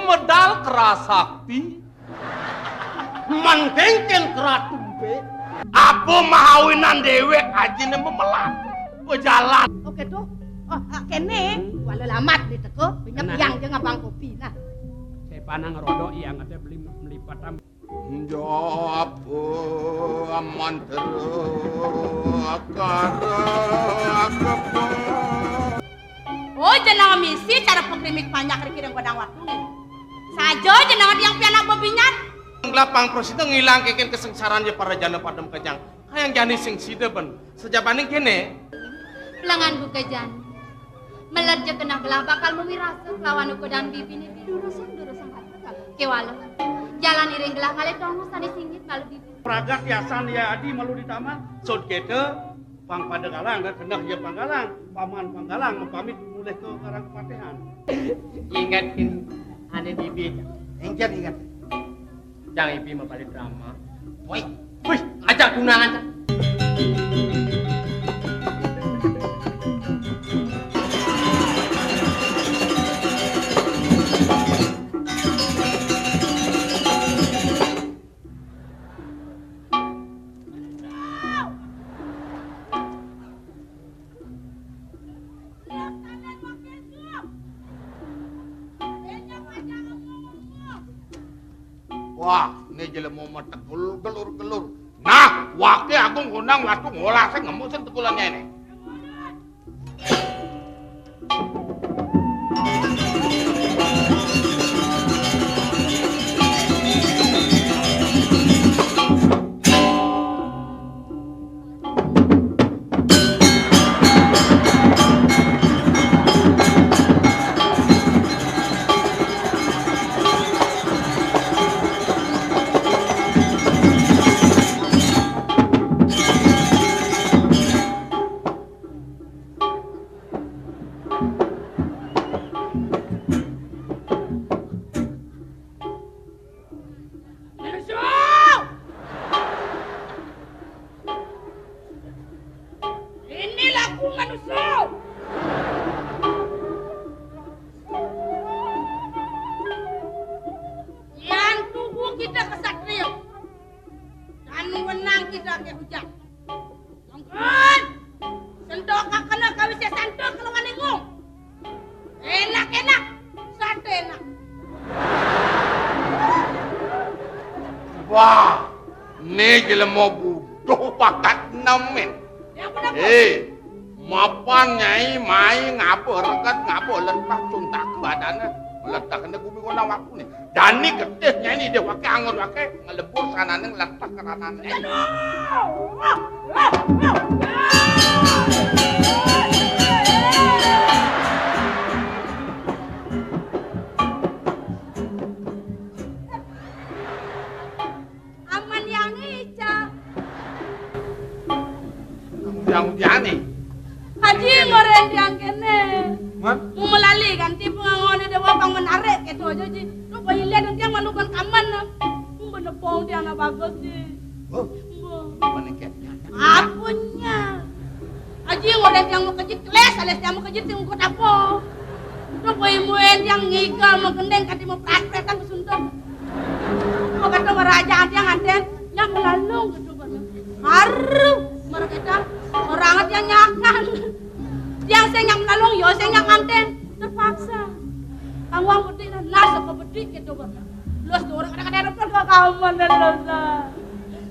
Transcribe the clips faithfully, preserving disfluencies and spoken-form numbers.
Medal kerasakti. Mangkengken keratumpe. Apa mahawinan dewek ajine memelat. Bejalan. Oke tuh. Oh, ah, kene. Wala lamat di teko, pinjam Nah. Yang je ngabang kopi. Nah. Saya panang rodok yang ada beli melipat. Jawab mantra kara. Oh, jenengan misi cara pengkrimik panjak riki dan godang waktu. Saja jenengan yang pianak bebinyan. Gelapang prasida ngilang keken kesengsaraan ya para jana padem kejang. Kayang jani sing sida ben. Sejabaning kene. Lengan buka jani. Melerja kena gelah bakal memirasa kelawan ukodan bibine bidurusan-durusan kata kewala. Jalan iring gelah kali tonggo sane singgit malu bibi. Pragat yasan ya adi malu di taman. Sod kete pang pada galang dan kendah ya pang galang. Paman pang galang pamit mulih ke karang kepatihan. Ingat kini ane bibi. Ingat, ingat. Jang ibi mapali drama. Woi. Wih, ajak tunangan. Wah, ini jelema metek gelur-gelur. Nah, wake agung gondang watu ngolah sing nemu sing tekulane ini. Manusia! Ini laku manusia! Yang tubuh kita kesatria dan menang kita ke hujan. Mangkin, sentokaken kawise santo kelawan ingung. Enak-enak, sate enak. Wah, ne jelema buduh bakat nemen. Ya, bener, Bu. Eh, mapan nyai mai ngaba reget ngaba letah cuntak badane. Letah kena gumi kena waktu ni. Dani getih nyai ni dia wake angon wake ngelebur sanane ngletah keranane. Aman yang ica. Yang udiane. Haji ngoren yang kene. Mat? Mau melali kan tipu ngangone dewa pang menarik gitu aja ji. Lu bayi lihat nanti yang malukan kaman. Mau benepong dia anak bagus ji. Oh, mana kepnya? Apunya. Aji ngoren yang mau kejit keles, alias yang mau kejit sing ngukut apa? Lu bayi muen yang ngigal mau gendeng kati mau prat-pratan kesuntung. Mau kata meraja yang anten, yang melalung gitu. Haru, mereka orang yang nyakan. Yang sing yang melalung, yo sing yang anten. Terpaksa. Kang wong bedik nah, nah sapa bedik gitu kok. Los orang kadang-kadang repot kok kamu dan los.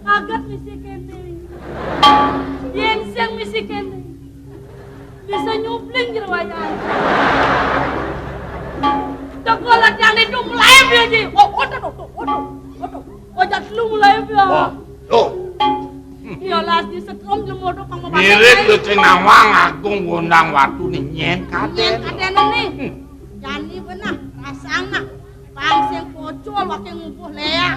Kaget misi kene. Yen sing misi kene. Bisa nyupling jero wayahe. Teko latihan itu mulai dia ji. Oh, otot, otot, otot, otot. Ojak lu mulai dia. Wah, tuh. Ya las di setrum jemodok pang mau Mirip ke Cinawang Agung gondang watu nih nyen kaden. Nyen kaden nih. Hmm. Jani benah, rasang nah. Pang sing pocol wake ngubuh leak.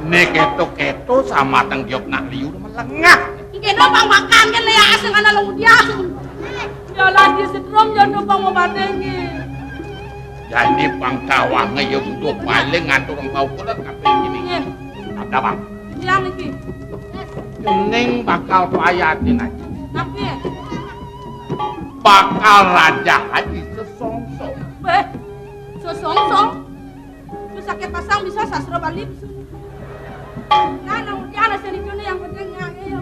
Nek keto-keto sama teng jok nak liur melengah. Kena pang makan kan leak asing ana lu dia. Ya lah di setrum jono pang mau batengi. Jani pang tawange ya butuh paling ngatur orang kau kulit kabeh ini. Iya. Ada bang. Yang iki. Kening bakal payatin aja. Tapi ya. Bakal raja haji sesongsong. Béh, sesongsong? Wis akéh pasang bisa sastra Bali. Nah, nang mutiara seni kéné yang penting ngangge ya.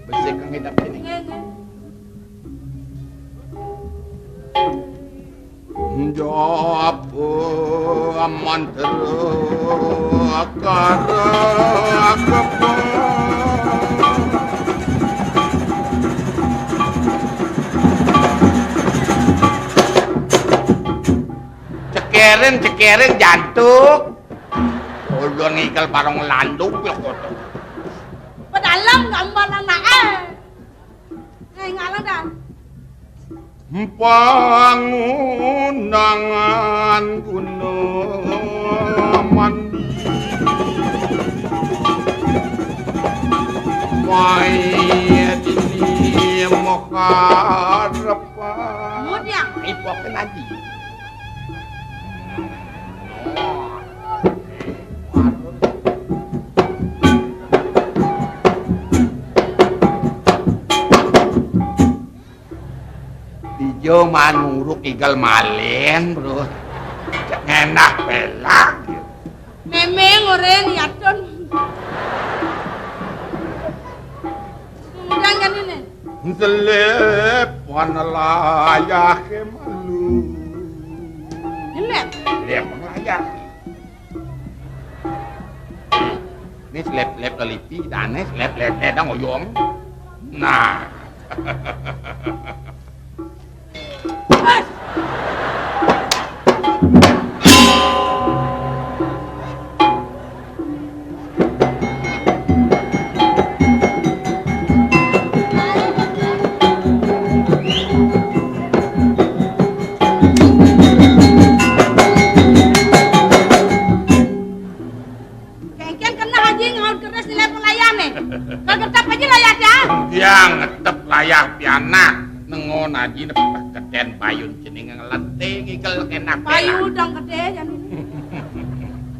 Besik kang ngidap sini. Nggih, nggih. Japa mantra karakepa. Cekerin, cekerin jantuk. Ulun ngikel bareng landung pil kotor. Pedalem gambar anake. Ngai ngalah dah. Pangundangan guna mandi. Mai dini makarepan. Mudiang. Ipokin aji. Ijo manuruk igal malen, Bro. Cek ngenah pelak. Memeng oren yatun. Kemudian kan ini. Selep wana layah ke malu. Ini. Selep wana layah. Ini selep-selep lelipi, dane selep-selep dang oyong. Nah. Kengken kena haji ngaut keris nilai pelayane. Kagetep aja layah dia. Dia ngetep layah pianak. Nengon haji nepeketen payun jenenge ngelente ngikel kenak. Payu dong gede jan.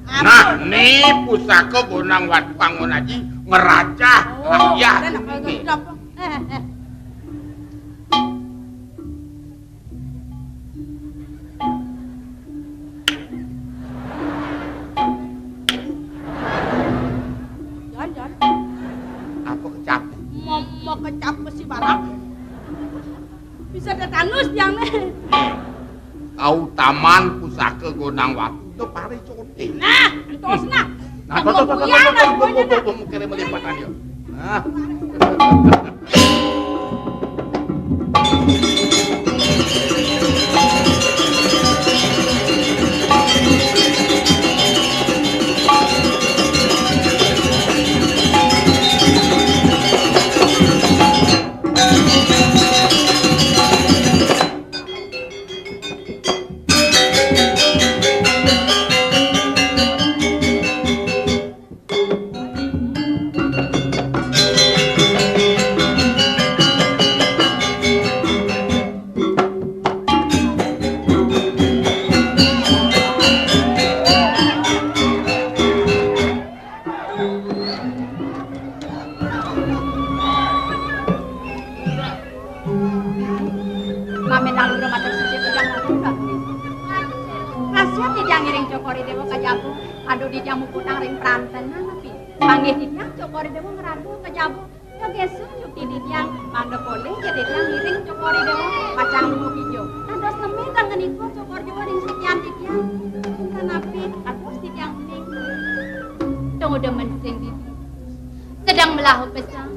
Nah, ni pusaka gonang watu angon haji ngerajah. Oh, layah. Ada nak kagetep. Eh, eh. Jan, jan. Apa kecap? Mama kecap besi barang. Bisa tetanus tiang nih. Kautaman pusaka gonang watu itu pari cote. Nah, entos nah. Nah, tuh, tuh, tuh, tuh, tuh, tuh, tuh, tuh, tuh, mungkin melimpatan ya. Nah. Mame nang lurah matur suci titiang matur nuwun. Kasian titiang ngiring Cokor I Dewa ka Jabu. Aduh, titiang muputang ring pranten napi. Panggih titiang Cokor I Dewa ngratu ka Jabu. Ya gesung yukti titiang, mangda polih ya titiang ngiring Cokor I Dewa pacang lunga kija. Dados neme tanggenika Cokor I Dewa ring sucian titiang. Punapi, aduh titiang uning. Tunggu demen sing bibi. Sedeng melahu pesan,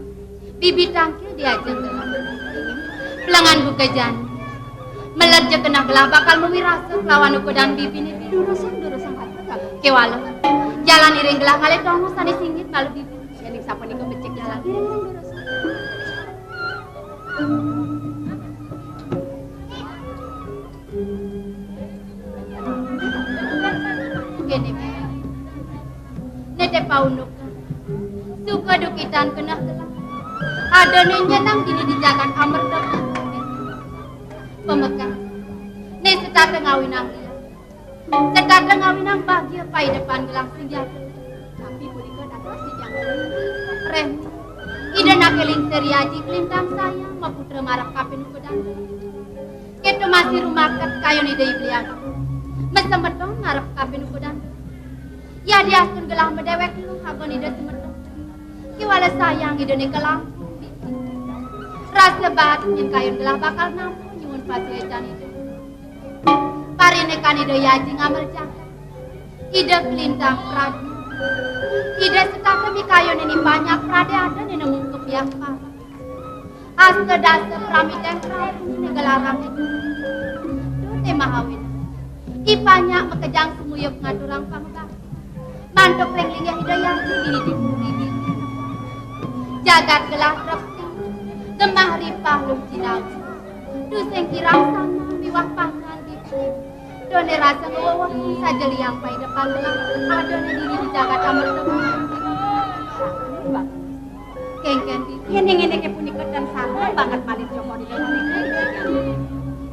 bibi tangkil diajeng gelah. Pelengan buka jani. Meled ja genah gelah bakal mawi rasa kelawan ukudan bibine bibi. Durusang, durusang atur kagem. Kéwala. Jalan iring gelah ngalih tongos sané singgit malu bibi. Yéning sapunika becik jalan iring durusang. Kéné, Nété paundukan. Suka dukitan keneh telah. Adané nyenang dini di jagat amerta. Pamekasé. Né setata ngawinang liya. Setata ngawinang bagia paidepan gelah sing jatuh. Tapi punika dados titiang rem. Ida Ake lingsir Aji kalintang sayang, maputra marep kapin ukudan. Keto masih rumaket kayun Ida I Beli Agung. Masemeton marep kapin ukudan. Yadiastun gelah madewek luh agon Ida semeton, kewala sayang Ida nika langkung. Rasa baat nyen kayun gelah bakal nampa nyuwun pasuecan Ida. Parindikan Ida Aji ngamel jagat. Ida kalintang prajna. Ida setata mikayun nini panyak prade ada nini mungkup biak pala. Asta dasa pramiten prajna nini gelarang Ida. Duh, te Mahawin. I panyak makejang sumuyup ngaturang pangubakti. Mantuk ring linggih Ida Aji dini di puri dini. Jagat gelah trepti, gemah ripah luh jinau. Tusing kirang sama miwah pangan ditu. Done rasa ngwewehan saja liang paidepan gelah. Ada ne dini di jagat amerta. Kengken titiang. Yen ning ngene ke punika ten sama banget malih Cokor Ida nika.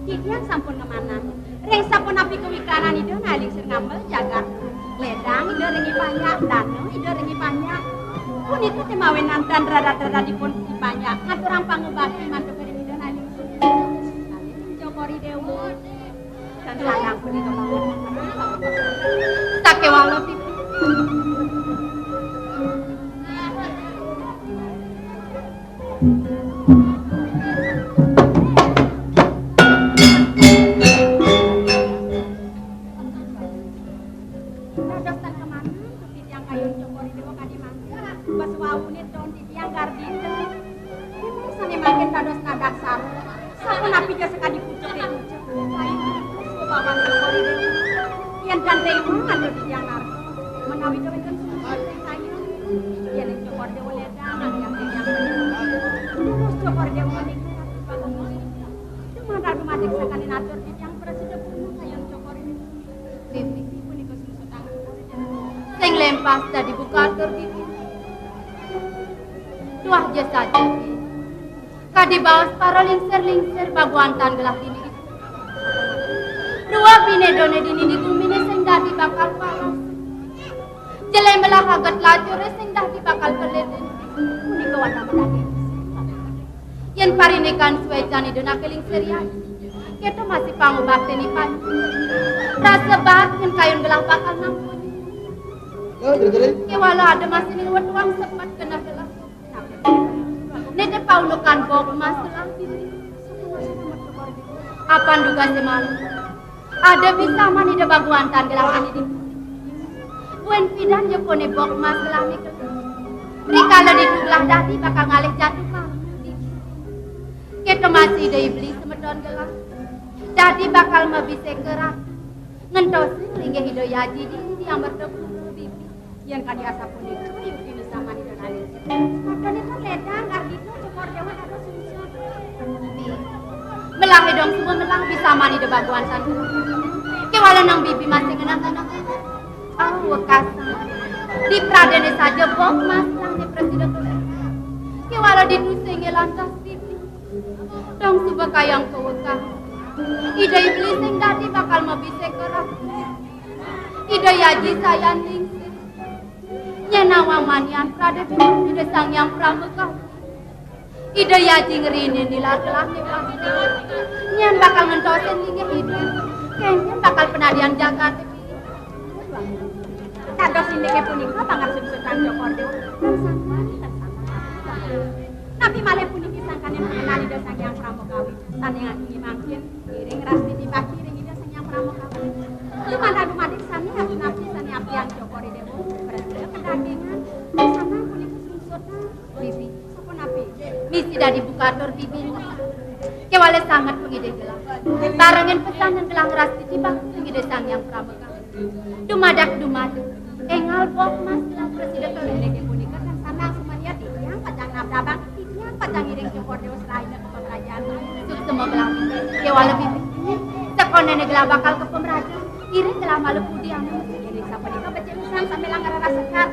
Titiang sampun ngemanah. Ring sapunapi kawikanan Ida nalih sir ngamel jagat. Ledang Ida ring I Panyak, dana Ida ring I Panyak. Punika te mawinan tan rarat-raratipun I Panyak ngaturang pangubakti mantuk ring Ida nalih sir. Cokor Ida. Tan sandang punika mawon. Sakewala pipi. Dados tan kemana, titiang kayun Cokor Ida kadi mangkin. Pas wawune ton titiang gardita. Memang sane mangkin dados nadasar. Sapunapi ja sakadi pucuk e pucuk. Kayun terus bapak Cokor Ida. Yen tan rewa anu titiang narko. Menawi kawenten sumur sing kayun. Yen Cokor Dewa ledang, yang titiang kayun. Terus Cokor Dewa menika. Dumadak dumadik sakadi natur titiang prasida purna kayun Cokor Ida. Bibi punika sungsutang. Sing lempas dadi bukatur bibi. Tuah ja saja, Bi. Kadi baos para lingsir-lingsir baguantan gelah dini. Dua bine done dini di gumine sing dadi bakal paras. Jele melah aget lacure sing dadi bakal kelilin. Punika wanda medadi. Yen parindikan suecan Ida nake lingsir Aji. Keto masih pangubakti ni pan. Rasa baat yen kayun gelah bakal nampun. Kewala ada masih ning wetuang sepet genah gelah. Nete paunukan bok mas gelah. Apan duga semalam. Ada bisa mani da baguantan gelah ini di. Buen pidan ya kone bok mas gelah ni. Rikala ditu gelah dadi bakal ngalih jatuh kamu. Keto masih Ida I Beli semeton gelah. Dadi bakal mabise kerak. Ngentosin linggih Ida Aji di yang bertemu bibi. Yen kadi asapunika, yukti bisa mani da nalih. Makane kan ledang, Ardito, Cokor Dewa dados sungsut. Melah dong semua melah bisa mani da baguantan. Kewala nang bibi masih ngenang-ngenang. Ah, wekasan. Di pradene saja bok mas lang ni presiden. Kewala di tusing lantas bibi. Dong suba kayang kewekah. Ida I Beli sing dadi bakal mabise kerak. Ida Aji sayan lingsir. Nyen nawang manian pradé Ida Sang Hyang Pramekawi. Ida Aji ngrinin nilar gelah niwah. Nyen bakal ngentosin linggih Ida. Kénkén bakal penadian jagaté. Dados indike punika pangarsip Sutan Cokor Dewa. Tan sangkan, tan sangkan. Napi malih puniki sangkaning pangenan Ida Sang Hyang Pramekawi sané ngangge mangkin ngiring rasti dibaki ring Ida Sang Hyang Pramekawi. Dumadak dumadik sami api-api sané apian Cokor Dewa prasida kedagingan. Sampun punika sungsutna. Bibi. Sapunapi? Misi dadi bukatur bibi. Kéwala sanget pangidih gelah. Barengin pesan lan gelah ngrasti dibaki ring Ida Sang Hyang Pramekawi. Dumadak-dumadak, énggal bok mas gelah prasida kelelege punika tan sandang sumaniat titiang pacang nabdabang, titiang pacang ngiring Cokor Dewa selaina ka pemerajan. Suksma gelah, kéwala bibi. Sakonéné gelah bakal ka pemerajan, iring gelah malu pudi anu. Iring sapunika becik pisan sambil ngrereh sekar.